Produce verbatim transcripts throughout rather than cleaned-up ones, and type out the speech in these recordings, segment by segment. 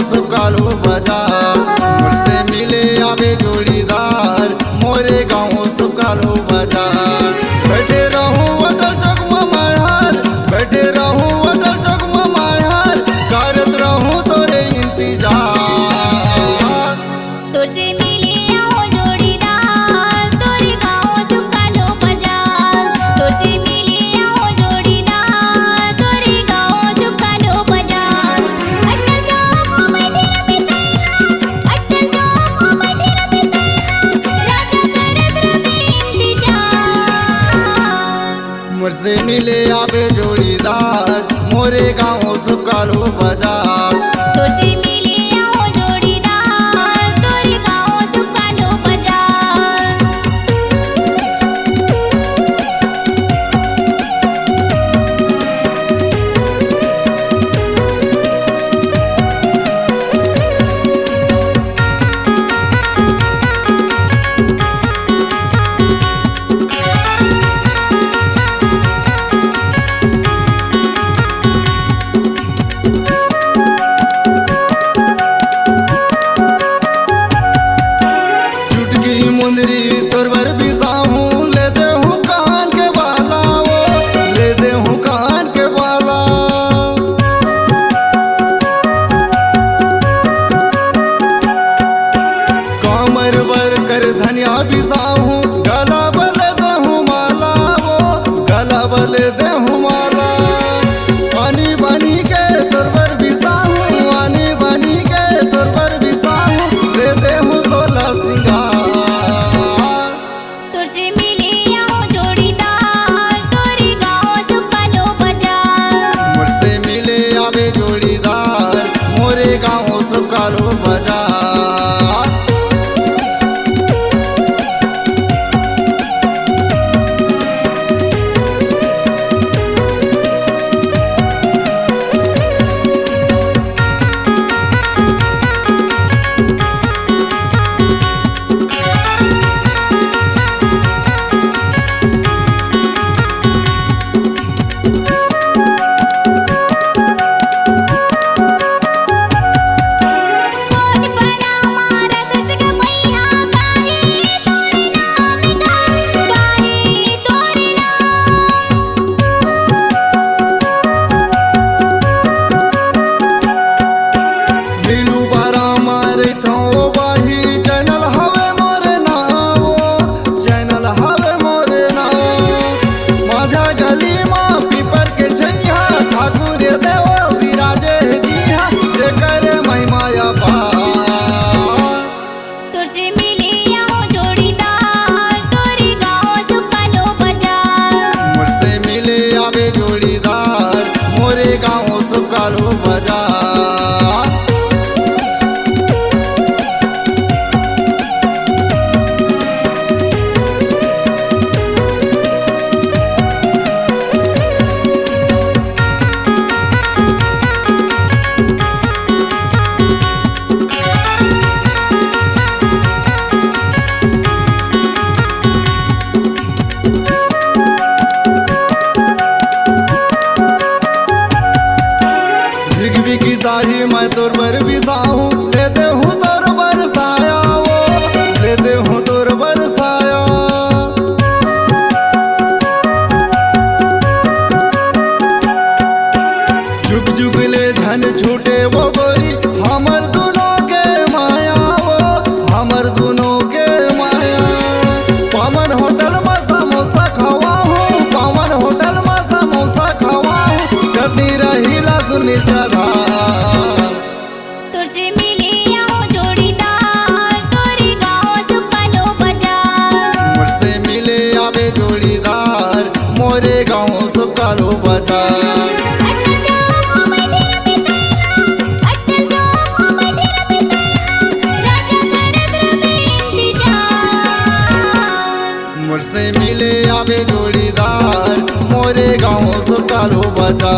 सुकालो बजा, मोर से मिले आबे जोड़ीदार, मोरे गाँव सुकालो बजा। बैठे रहूं अटल चौक म मायार, बैठे रहूं अटल चौक म मायार, करत रहूं तोरे इंतजार। तोर से मिले आऊं जोड़ीदार, तोरे गाँव सुकालो बजा। तोर से मिले आऊं जोड़ीदार, तोरे गाँव सुकालो बजा। अटल चौक म बैठे रबे तैं हा, अटल चौक म बैठे रबे तैं हा, राजा करत रबे इंतजार। मोर से मिले आबे जोड़ीदार, मोरे गाँव सुकालो बजा। तोर से मिले आऊं जोड़ीदार, तोरे गाँव सुकालो बजा। चुटकी मुंदरी तोर बर बिसाहूं, ले देहूं कान के बाला वो, ले देहूं कान के बाला। कमर बर कर धनिया बिसाहूं, गला बर ले देहूं माला वो, गला बर ले देहूं माला। आनी बानी के तोर बर बिसाहूं, आनी बानी के तोर बर बिसाहूं, ले देहूं सोला सिंगार। तोर से मिले आऊं जोड़ीदार, तोरे गाँव सुकालो बजा। मोर से मिले आबे जोड़ीदार, मोरे गाँव सुकालो बजा। नीलू बरा मारे थो बाही, चैनल हवे मोरे नाम, चैनल हवे मोरे नाम। माझा गली मा पीपर के छैया, ठाकुर देव विराजे जिहा, जेकर महिमा अपार। तोर से मिले आऊं जोड़ीदार, तोरे गाँव सुकालो बजा। मोर से मिले आबे जोड़ीदार, मोरे गाँव सुकालो बजा। भीग भीगी साड़ी मैं तोर बर बिसाहूं, ले देहूं तोर बर साया वो, ले देहूं तोर बर साया। जुग जुग ले झन छूटे वो गोरी, हमर दुनों के माया वो, हमर दुनों के माया। पावन होटल मा समोसा खवाहूं, पावन होटल मा समोसा खवाहूं, करती रही ला सुनी जगह। तोर से मिले आऊं जोड़ीदार, तोरे गाँव सुकालो बजा। मोर से मिले आबे जोड़ीदार, मोरे गाँव सुकालो बजा। अटल चौक म बैठे रबे तैं हा, अटल चौक म बैठे रबे तैं हा, राजा करत रबे इंतजार। मोर से मिले आबे जोड़ीदार, मोरे गाँव सुकालो बजा।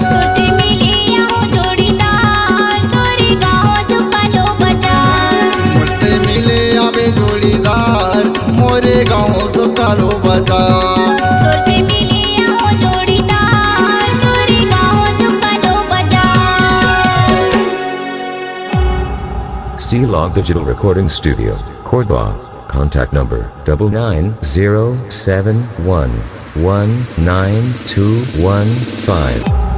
तोर से मिले आऊं जोड़ीदार, तोरे गाँव सुकालो बजा। मोर से मिले आबे जोड़ीदार, मोरे गाँव सुकालो बजा। तोर से मिले आऊं जोड़ीदार, तोरे गाँव सुकालो बजा। Log Digital Recording Studio, Cordoba. Contact number double nine zero seven one one nine two one five.